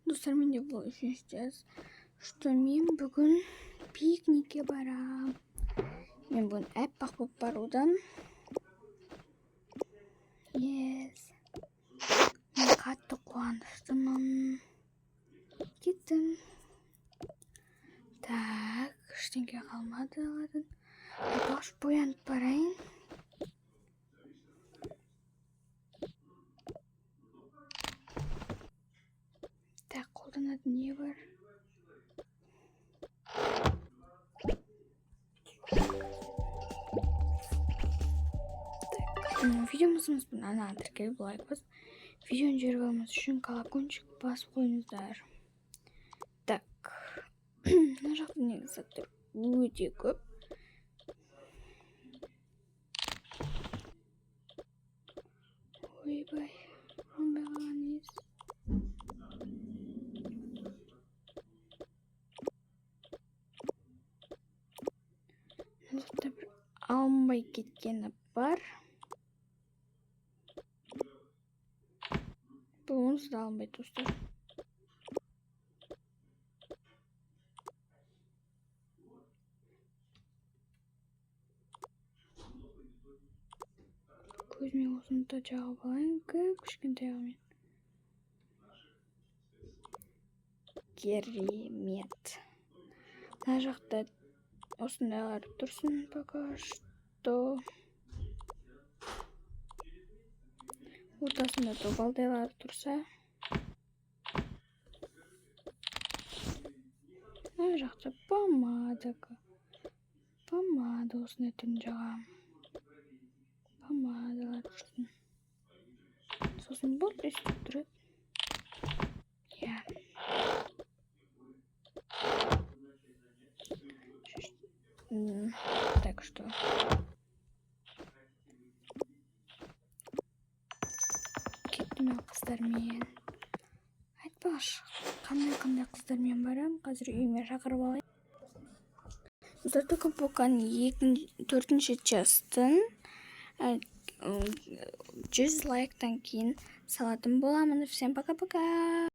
Достар, менде бұл үшінші часть, что мен бүгін пикникке барам. Мен бүгін аппақ болып барудан. Yes. Мен қатты қуаныштымын. Кеттім. Так, ештеңе қалмады алатын. Айтпақшы, боянып барайын. Так, қолданатын не бар? Так, видеомызды ана тіркеліп, лайк басып, видеоны жіберіп алмас үшін колокольчик басып қойыңыздар. Так, мына жақта негізі заттар өте көп. Ойбай, оңбай қалған несі. Мына жақта бір алынбай кеткені бар. Бұл онсыз да алынбайды, достар. Көзіме осыны да жағып алайын, кіп кішкентай. Керемет. Мына жақта осындайлар тұрсын пока что. Ортасында добалдайлар тұрса. Мына жақта помада. Помада осындай түрін жағамын. Помадалар тұрсын. Сосын болды, өйстіп тұрады. Иә. Так что кеттім мен қыздармен. Айтпақшы, қандай қандай қыздармен барамын, қазір үйіме шақырып алайын. Достар, Тока Боканың төртінші частын 100 лайктан кейін салатын боламын. Всем пока пока.